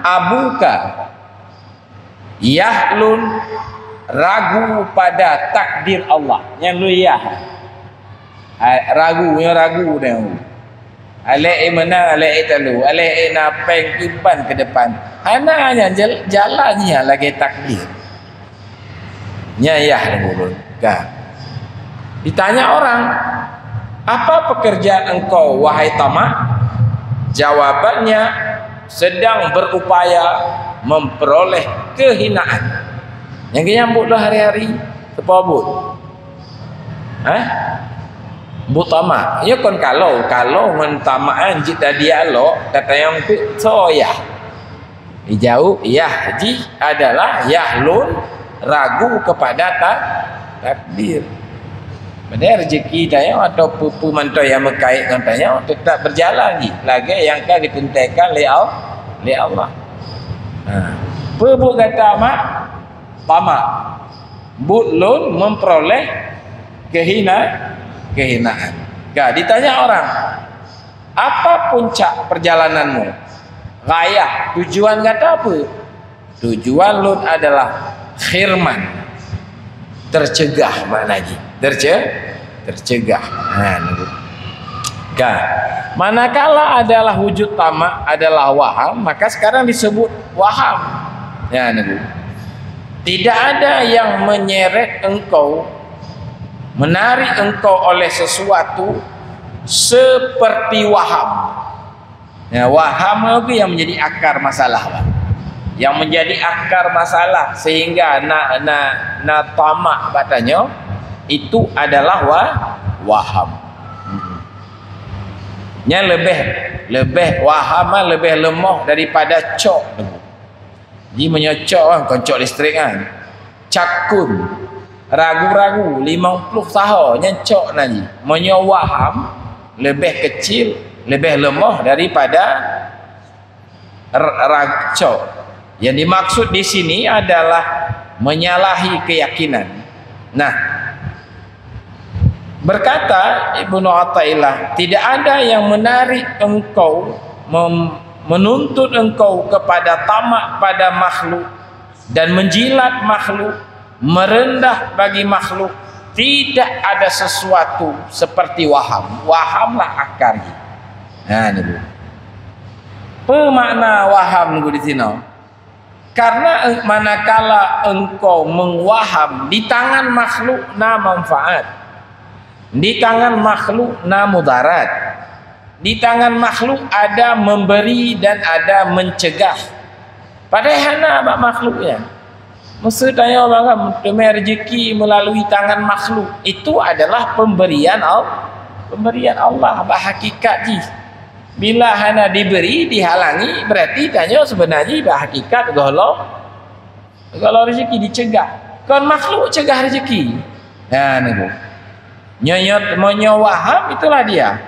abuka? Yah lôn ragu pada takdir Allah. Nyan lôn yah. Hai, ragu, nyoe ragu dah. Alek meunang, alek talu, alek na péng kiban ke depan. Hana nyan jal-, jalan nyan lagée takdir. Nyan yah dah ulôn. Ka. Ditanya orang, "Apa pekerjaan engkau, wahai tamak?" Jawabannya, "Sedang berupaya memperoleh kehinaan." Nyang keu nyang buet lôn hari-hari, teupeue buet? Hah? Buet tamak. Nyoe kon kalau, kalau ngon tamak nyan jeuet tadialog, tatanyong teuk soe yah. Dijaweueb, yah jih adalah yah lôn ragu kepada ta-, takdir. Padahai rezeki tanyoe atau peue-peue mantong nyang meukait ngon tanyoe teutap beujalan jih lagée nyang ka geuteuntekan lé Al-, lé Allah. Ha. Peue buet gata, Mak? Tamak. Buet lôn memperoleh kehina-, kehinaan. Ka ditanya orang, "Apa puncak perjalananmu?" Ghayah, tujuan gata peue? "Tujuan lôn adalah khirman." Tercegah makna jih. Terce-, tercegah. Ha, nunggu. Ka. Manakala adalah wujud tamak adalah waham, maka sekarang disebut waham. Ya, nunggu. Tidak ada yang menyeret engkau, menarik engkau oleh sesuatu seperti waham. Ya, waham itu yang menjadi akar masalah, Pak. Yang menjadi akar masalah sehingga na, na, na tamak bak tanyoe, itu adalah wa-, waham. Hmm. Nyan leubeh, leubeh waham, leubeh leumoh daripada cok. Ji meunyoe cok kan, kon cok listrik kan. Cakun, ragu-ragu, limong ploh saho, nyan cok na ji. Meunyoe waham, leubeh keucil, leubeh leumoh daripada r-, rag-, cok. Yang dimaksud di sini adalah menyalahi keyakinan. Nah, berkata Ibnu Athaillah, "Tidak ada yang menarik engkau, mem-, menuntut engkau kepada tamak pada makhluk dan menjilat makhluk, merendah bagi makhluk. Tidak ada sesuatu seperti waham." Wahamlah akar jih. Ha, ni, Bu. Apa makna waham, Bu, di sini? Karena, eh, manakala engkau meuwaham di tangan makhluk na manfaat, Di tangan makhluk na mudarat. Di tangan makhluk ada memberi dan ada mencegah. Padahai hana bak makhluk nyan. Meuseu tanyoe bangai teumé rezeki melalui tangan makhluk. Itu adalah pemberian Al-, pemberian Allah bak hakikat jih. Bila hana diberi, dihalangi, berarti tanyoe sebenarnya bak hakikat gohlom, gohlom rezeki dicegah. Kon makhluk cegah rezeki. Nah, niku. Nyoe, nyoe, meunyoe waham, itulah dia.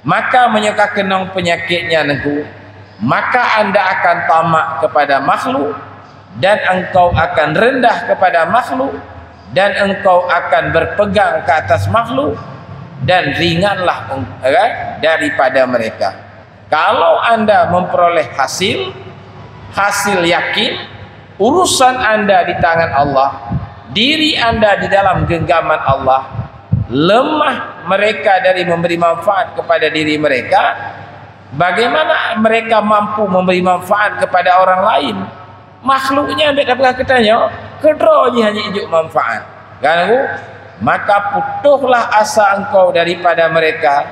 Maka meunyoe ka keunong peunyakét nyan, Teungku, maka anda akan tamak kepada makhluk, dan engkau akan rendah kepada makhluk, dan engkau akan berpegang ke atas makhluk, dan ringanlah eng-, eh, daripada mereka. Kalau anda memperoleh hasil, hasil yakin, urusan anda di tangan Allah, diri anda di dalam genggaman Allah, lemah mereka dari memberi manfaat kepada diri mereka, bagaimana mereka mampu memberi manfaat kepada orang lain? Makhluk nyan bèk tapeugah keu tanyoe, keudroe jih hana jijok manfaat. Kan, Teungku? Maka putohlah asa engkau daripada mereka,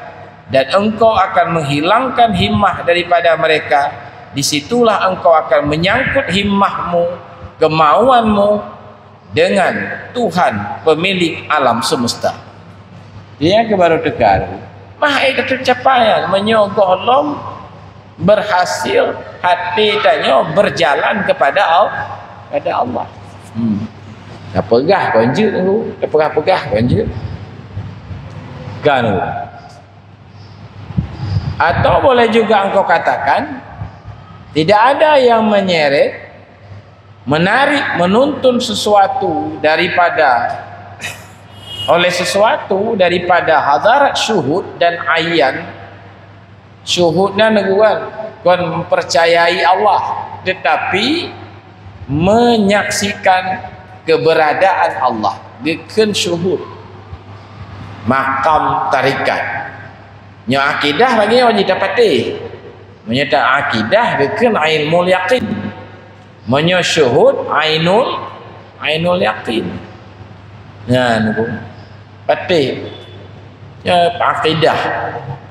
dan engkau akan menghilangkan himmah daripada mereka. Di situlah engkau akan menyangkut himmahmu, kemauanmu, dengan Tuhan pemilik alam semesta. Dia ke baru teuka. Mah, eh, ka teucapai nyan, meunyoe gohlom berhasil, até tanyoe berjalan kepada Al-, kepada Allah. Hmm. Tapeugah kon jeuet, Teungku. Tapeugah-peugah kon jeuet. Kan, Teungku. Atau boleh juga engkau katakan, tidak ada yang menyeret, menarik, menuntun sesuatu daripada, oleh sesuatu daripada hadarat syuhud dan ayan. Syuhud nyan, Teungku, kan, kon mempercayai Allah, tetapi menyaksikan keberadaan Allah, geukheun syuhud. Makam tarikat. Nyoe akidah bagi nyoe jih tapatéh. Meunyoe ta akidah geukheun ainul yakin. Meunyoe syuhud ainul, ainul yakin. Nyan, Teungku. Patéh. Ya, akidah.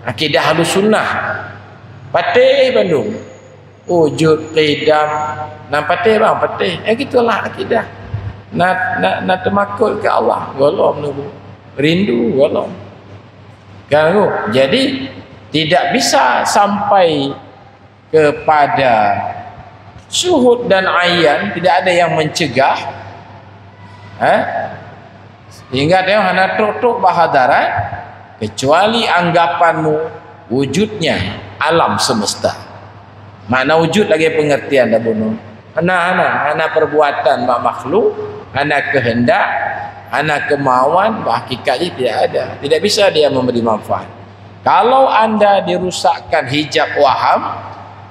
Akidah Ahlussunnah. Patéh bandum. Wujud, qidam. Nah, patéh bang, patéh. Eh, gitulah akidah. Na, na, na teumakot keu Allah, gohlom, Teungku. Rindu, gohlom. Kan, Teungku? Jadi, tidak bisa sampai kepada syuhud dan ayan, tidak ada yang mencegah. Eh? Sehingga dia hana trok-trok bak hadarat, kecuali anggapanmu wujudnya alam semesta. Makna wujud lagèe pengertian dah bunoe. Hana, hana, hana perbuatan bak makhluk, hana kehendak, hana kemauan, bak hakikat jih tidak ada. Tidak bisa dia memberi manfaat. Kalau anda dirusakkan hijab waham,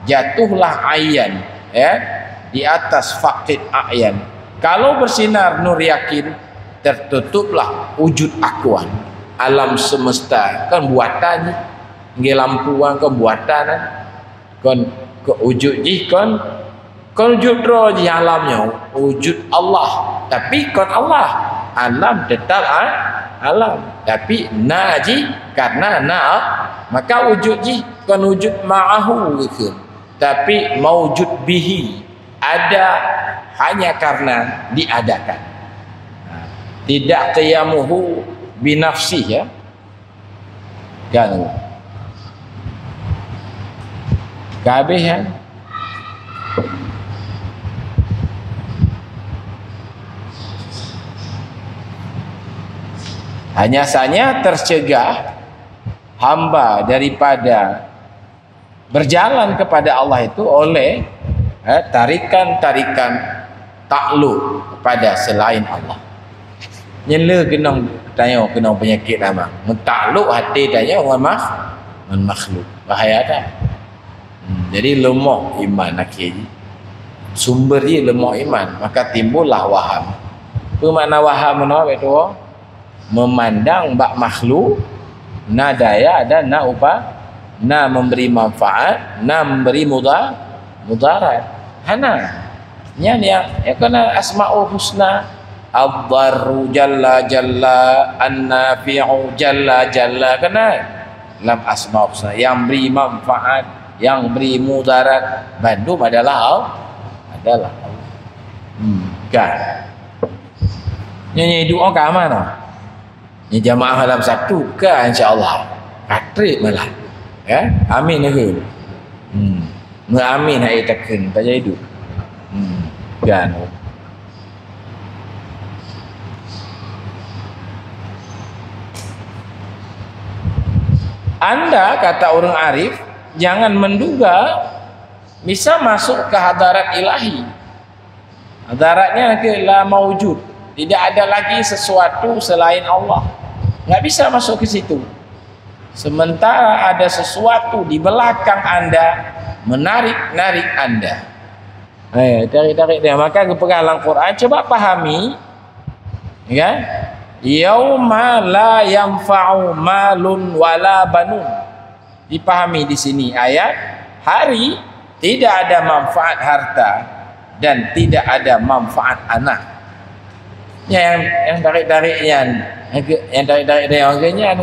jatuhlah ayan, ya, di atas faqid a'yan. Kalau bersinar nur yakin, tertutuplah wujud akuan. Alam semesta kan buatan jih. Nggih, lampu kan buatan kan. Kon, kon wujud jih kon, kon wujud droe jih alam nyoe, wujud Allah. Tapi kon Allah. Alam tetap a-, alam. Tapi na jih karena na, maka wujud jih kon wujud ma'ahu gitu. Tapi maujud bihi, ada hanya karena diadakan. Tidak qiyamuhu binafsih, ya. Kan. Ka habéh, ya. Hanya saja tercegah hamba daripada berjalan kepada Allah itu oleh, eh, tarikan-tarikan takluk kepada selain Allah. Nyan le keunong tanyoe, keunong peunyakét ama. Meutakluk até tanyoe ngon makh-, ngon makhluk. Bahaya that. Hmm, jadi leumoh iman akhé jih. Sumber jih leumoh iman, maka timbullah waham. Peue makna waham meunoe, bèk tuwoe? Memandang bak makhluk na daya dan na upa-, na memberi manfaat, na memberi muda-, mudarat. Hana. Nyan nyang, nyang kana Asmaul Husna, Ad-Dharru jalla jalla, An-Nafi'u jalla jalla, kan? Lam asma husna, nyang bri manfaat, nyang bri mudarat, bandum adalah Allah. Adalah Allah. Hmm, kan? Nyan, nyan du'a ka mana? Ni jamaah malam Sabtu ka, insya Allah. Patrick malah. Ya, amin lagi. Hmm. Meuamin hai takheun tajak hidup. Hmm. Kan. Anda, kata orang arif, jangan menduga bisa masuk ke hadarat ilahi. Hadaratnya ke la maujud. Tidak ada lagi sesuatu selain Allah. Nggak bisa masuk ke situ. Sementara ada sesuatu di belakang anda menarik-narik anda. Eh, tarik-tarik dia. Maka geupeugah lam Quran, cuba pahami, ya. Yauma la yanfa'u malun wala banun. Dipahami di sini ayat, hari tidak ada manfaat harta dan tidak ada manfaat anak. Nyang, nyang tarék-tarék nyan, nyang tarék-tarék nyan, nyang nyan,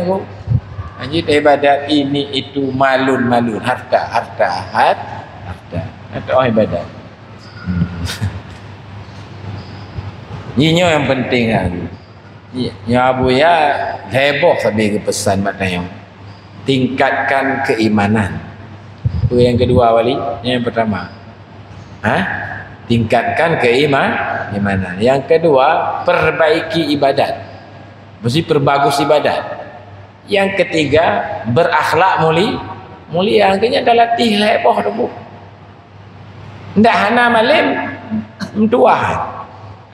lanjut ibadat ini itu, malun-malun, harta, harta, hat-, harta. Harta, oh, ibadat. Hmm. Ini nyang penting lah. Nyoe Abuya heboh sabe geupeusan bak tanyoe. Tingkatkan keimanan. Peue nyang keudua, Wali? Nyang pertama. Ha? Tingkatkan keima-, keimanan. Yang kedua, perbaiki ibadat. Mesti perbagus ibadat. Yang ketiga, berakhlak muli-, mulia. Akhirnya dah latih heboh tu, Bu. Ndak hana malem, meutuah.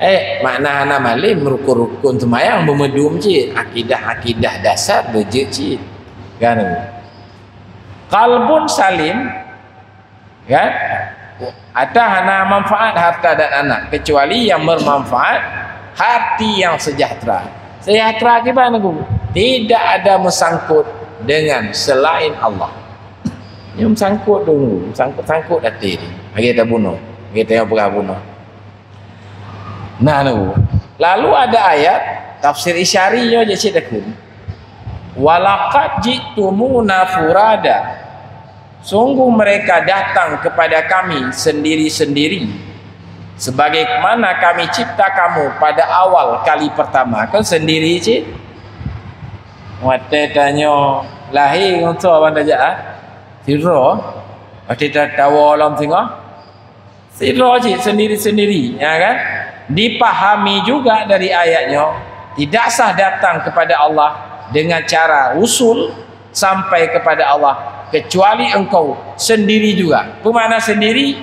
Eh, makna hana malem, rukun-rukun seumayang beumeudum cit, akidah-akidah dasar beujeuet cit. Kan? Qalbun salim, kan? Ata hana manfaat harta dan anak, kecuali yang bermanfaat, hati yang sejahtera. Sejahtera kiban, Teungku? Tidak ada meusangkut dengan selain Allah. Nyoe meusangkot dulu, meusangkot-sangkot até nyoe. Lagèe tabunoe, lagèe tanyoe peugah bunoe. Nah, nyoe. Lalu ada ayat tafsir isyari nyoe jeuet cit takheun. "Walaqad ji'tumuna furada." Sungguh mereka datang kepada Kami sendiri-sendiri, sebagaimana Kami cipta kamu pada awal kali pertama. Kan sendiri cit? Watèe tanyoe lahé ngon soe ban tajak, ah? Sidroe. Watèe ta-, tawoe lom singoh, sidroe cit sendiri-sendiri, ya kan? Dipahami juga dari ayat nyoe, tidak sah datang kepada Allah dengan cara usul sampai kepada Allah kecuali engkau sendiri juga. Peue makna sendiri?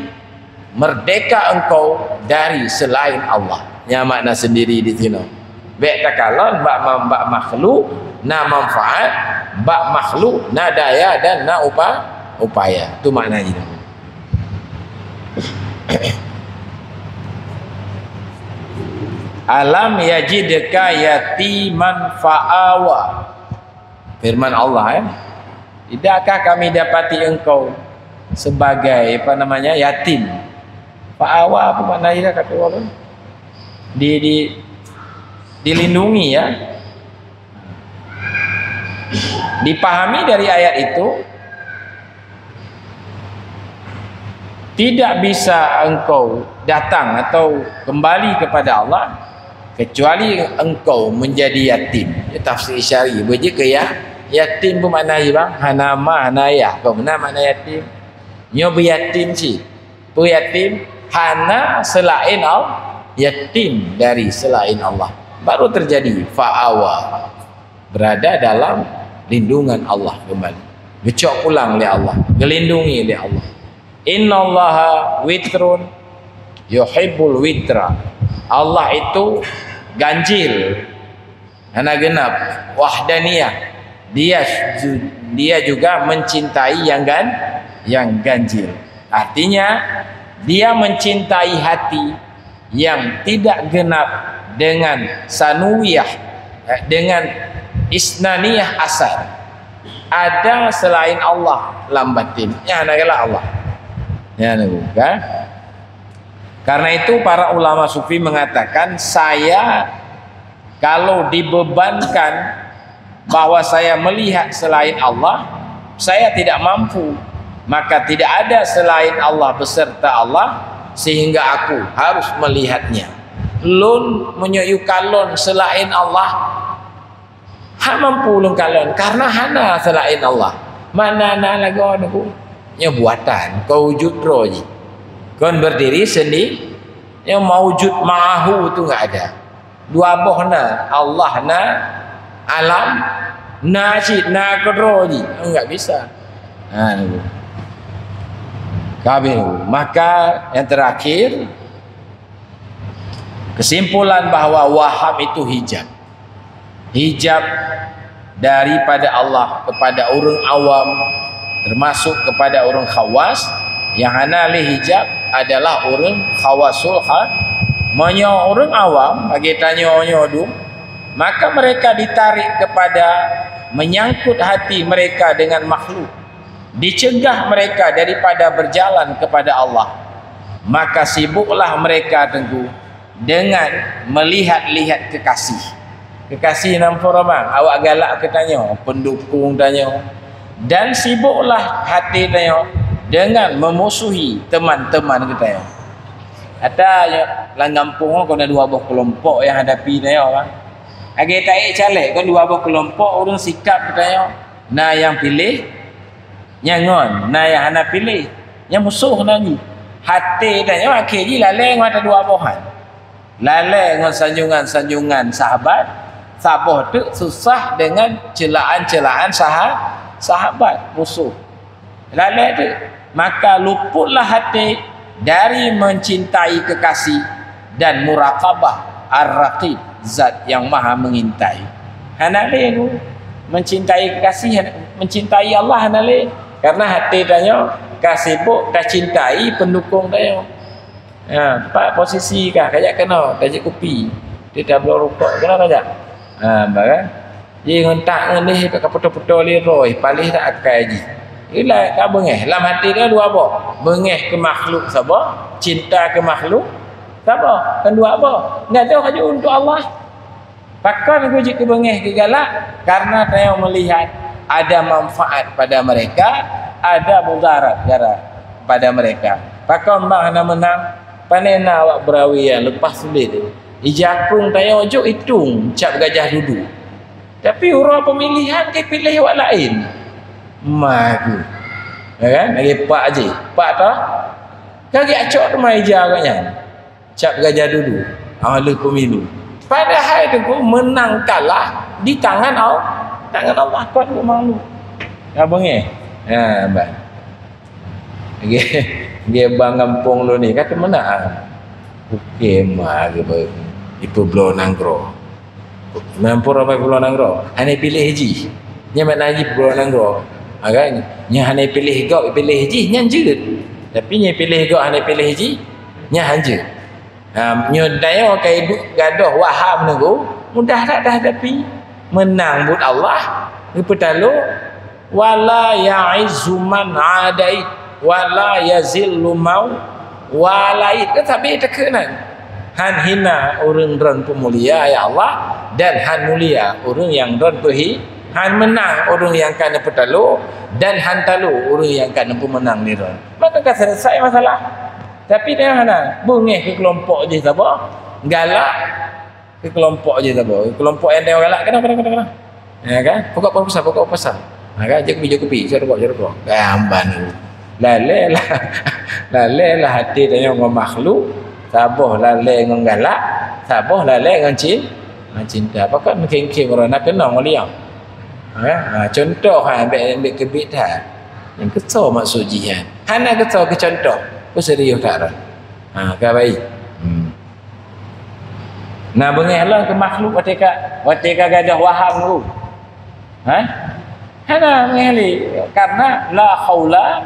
Merdeka engkau dari selain Allah. Nyan makna sendiri di sinoe. Bèk takalon bak ma-, bak makhluk na manfaat, bak makhluk na daya dan na upa-, upaya. Tu makna jih. "Alam yajidka yatiman fa'awa." Firman Allah, eh, "Tidakkah Kami dapati engkau sebagai, apa namanya, yatim?" Fa'awa, apa makna dia, kata orang? Di, di, dilindungi, ya. Dipahami dari ayat itu, tidak bisa engkau datang atau kembali kepada Allah kecuali engkau menjadi yatim. Ya, tafsir syar'i. Beujeuet keu ya-, yatim peue makna jih, bang? Hana ma, hana ayah. Keu meunan makna yatim. Nyoe beuyatim cit. Peue yatim? Hana selain Allah. Yatim dari selain Allah. Baru terjadi fa'awa. Berada dalam lindungan Allah kembali. Geucok pulang lé Allah, geulindungi lé Allah. "Innallaha witrun yuhibbul witra." Allah itu ganjil, hana genap, wahdaniyah. Dia ju-, dia juga mencintai yang gan-, yang ganjil. Artinya, dia mencintai hati yang tidak genap dengan sanawiyah, eh, dengan isnaniyah asal. Ada selain Allah lam batin. Nyan adalah Allah. Nyan, kan? Karena itu, para ulama sufi mengatakan, saya kalau dibebankan bahwa saya melihat selain Allah, saya tidak mampu. Maka tidak ada selain Allah beserta Allah, sehingga aku harus melihatnya. Lôn meunyoe yue kalon selain Allah, hana mampu lôn kalon, karena hana selain Allah. Mana na lagoe nyoe? Nyoe buatan, kon wujud droe jih. Kon berdiri sendiri, nyoe maujud ma'ahu tu enggak ada. Dua boh na, Allah na, alam na cit, na keudroe jih. Enggak bisa. Ha, nyoe. Ka habéh. Maka yang terakhir, kesimpulan bahwa waham itu hijab. Hijab daripada Allah kepada ureuëng awam, termasuk kepada ureuëng khawas. Nyang hana lé hijab adalah ureuëng khawasul kha-, meunyoe ureuëng awam, lagée tanyoe nyoe dum, maka mereka ditarik kepada menyangkut hati mereka dengan makhluk, dicegah mereka daripada berjalan kepada Allah. Maka sibuklah mereka, Teungku, dengan melihat-lihat kekasih. Kekasih nyang peureuman, awak galak keu tanyoe, pendukung tanyoe. Dan sibuklah hati tanyoe dengan memusuhi teman-teman geutanyoe. Ata nyoe, lam gampông nyoe kon na dua boh keulompok nyang hadapi tanyoe, kan. Lagée taék caleg, kon dua boh keulompok ureuëng sikap geutanyoe. Na nyang piléh nyang ngon, na nyang hana piléh, nyang musoh na jih. Até tanyoe akhé jih lalée ngon ata dua boh nyan. Lalée ngon sanjungan-sanjungan sahabat, saboh teuk susah dengan ceulaan-ceulaan saha-, sahabat, musoh. Lalée teuk, maka luputlah até dari mencintai kekasih dan muraqabah Ar-Raqib, Zat yang Maha Mengintai. Hana lé, Teungku, mencintai kekasih, mencintai Allah hana lé. Karena até tanyoe ka sibuk tacintai pendukung tanyoe. Ha, pat posisi kah, kajak keunoe, kajak kupi. Di tabloe rukok, keunoe kajak. Ha, bah, kan? Ji ngon tak ngon leh ka putôh-putôh lé roh, paléh that akai jih. Ila ka beungéh, lam até dia dua boh. Beungéh keu makhluk saboh, cinta keu makhluk saboh, kan dua boh. Gadôh aju untuk Allah. Pakon geuh jeuet keu beungéh keu galak? Karena tanyoe melihat ada manfaat pada mereka, ada mudarat gara pada mereka. Pakon bang hana meunang? Pane na awak beurawi nyang leupah sulet. Ija krueng tanyoe jok itong cap gajah dudu. Tapi uroe pemilihan ka piléh awak laén. Ma geuh. Ya kan? Lagée pak jih. Pak tah. Ka geucok teuma ija awak nyan. Cap gajah dudu. Ha, lheueh pemilu. Padahai Teungku, meunang kalah di tangan Al-, tangan Allah, kon buet makhluk. Ya, beungéh. Ya, bah. Lagée, lagée bang gampông lôn ni, ka teumeunang. Oke, ma geuh ipeubloe nanggroe. Meunyoe ramé ipeubloe nanggroe, hana piléh jih. Nyan makna jih ipeubloe nanggroe. Ha, kan? Nyan hana piléh gob, piléh jih, nyan jeuet. Tapi nyan piléh gob, hana piléh jih, nyan hanjeuet. Ha, nyoe tanyoe ka iduek gadôh waham nanggroe, mudah that tahadapi. Meunang buet Allah, geupeutalo. Wala ya'izzu man adait, wala yazillu man walait. Kan sabe takheun nan. Han hina ureuëng droen peumulia, ya Allah, dan han mulia ureuëng nyang droen peuhi-, han meunang ureuëng nyang ka neupeutalo, dan han talo ureuëng nyang ka neupeumeunang lé droen. Maka ka selesai masalah. Tapi tanyoe hana, beungéh keu keulompok jih saboh, galak, keu keulompok jih saboh. Keulompok nyang tanyoe galak, keunoe, keunoe, keunoe, keunoe. Ya kan? Pokok pesan, pokok pesan. Ha kan? Jok kupi, jok kupi, jok rukok, jok rukok. Gamban. Lalée lah. Lalée lah até tanyoe ngon makhluk, saboh lalée ngon galak, saboh lalée ngon cin-, ngon cinta. Pakon meukhém-khém droe na keunong lé nyoe. Ha? Ha, contoh ha, ambek, ambek keubiet that. Nyang keusoe maksud jih nyan. Hana keusoe keu contoh. Peuserius that droe. Ha, ka baik. Hmm. Na beungéh lom keu makhluk watée ka, watée ka gadôh waham tu. Ha? Hana beungéh lé, karena la haula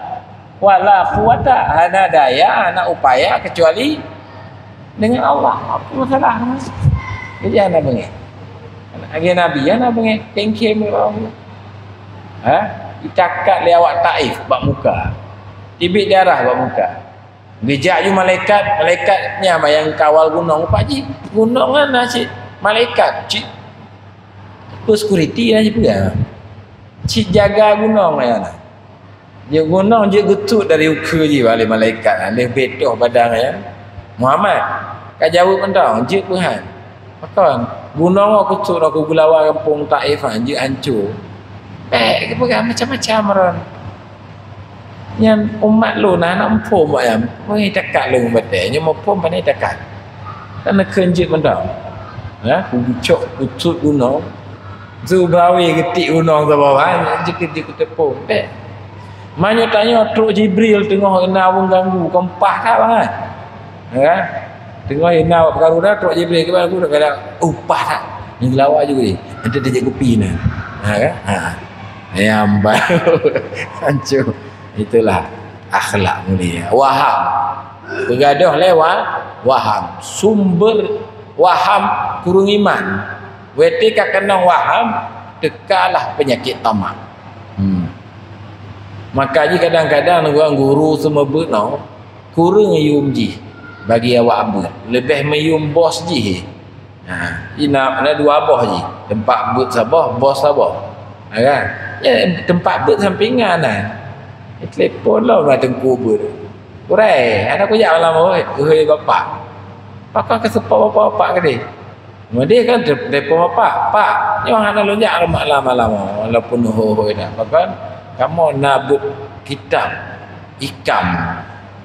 wala quwwata, hana daya, hana upaya kecuali dengan Allah. Apa masalah? Jadi hana beungéh. Lagée Nabi, hana beungéh, khém-khém lé Allah. Ha? Itakat lé awak Taif bak muka. Teubiet darah bak muka. Geujak ju malaikat, malaikat nyan nyang kawal gunong, pat jih. Gunong nyan na cit malaikat, cit. Peue security na jipeugah. Cit jaga gunong nyan na. Jeuet gunong jeuet geutot dari ukeue jih bak lé malaikat, lheueh betoh padang nyan. Muhammad, ka jaweueb mantong, jeuet peuhan. Pakon? Gunong nyoe kutot lôn kugeulawa gampông Taif nyan, jeuet hanco. Bèk geupeugah macam-macam ron. Nyan umat lôn na hana muphom awak nyan. Meunyo takat lôn batèe, nyoe muphom pane takat. Kan neukheun jeuet mantong. Ya, kucok kutot gunong. Su Brawi geutik gunong saboh, ha, jeuet keu jeuet kuteupeue. Bèk. Meunyo tanyoe trok Jibril teungoh na ureueng ganggu, kon paih that, bang, ha? Ya. Teungoh na awak peukaru dah, trok Jibril, kiban aku dah kala, "Oh, paih that." Nyan geulawa ju deh. Nanti dia jadi kupi na. Ha, kan? Ha. Nyang baru hanco. Itulah akhlak mulia. Waham. Peugadôh lé wa-, waham. Sumber waham kureueng iman. Watèe ka keunong waham, teukalah peunyakét tamak. Hmm. Maka jih kadang-kadang ureueng guru seumeubeuet nyoe, kureueng yuem jih bagi awak beuet, leubeh meuyuem bos jih. Ha, ina na dua boh jih, teumpat beuet saboh, bos saboh. Ha, kan? Ya, teumpat beuet sampingan na. Telepon lom lah teungku beuet. Urai, hana kujak malam, oi, oi bapak. Pakon ka seupôt bapak-bapak keudeh. Kemudian kan telepon bapak, "Pak, nyoe hana lôn jak malam-malam, walaupun hôi-hôi dah." Pakon, kamoe na beuet kitab ikam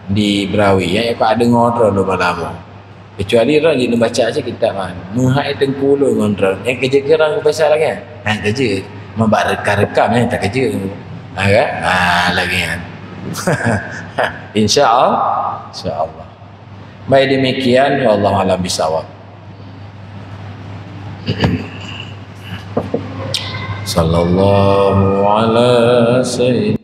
di Brawi, ya, ya, Pak, deungoe droe lôn malam. Kecuali droe jeuet neubaca cit kitab nyan. Meuhai teungku lôn ngon droe. Nyang keujeuet keu ureueng biasa lagèe nyan. Nyang keujeuet. Meubat rekam-rekam nyan tak keujeuet. Ha, kan? Ha, lagèe nyan. Insya Allah. Insya Allah. Baik, demikian. Wallahu a'lam bishawab. Sallallahu ala sayyidina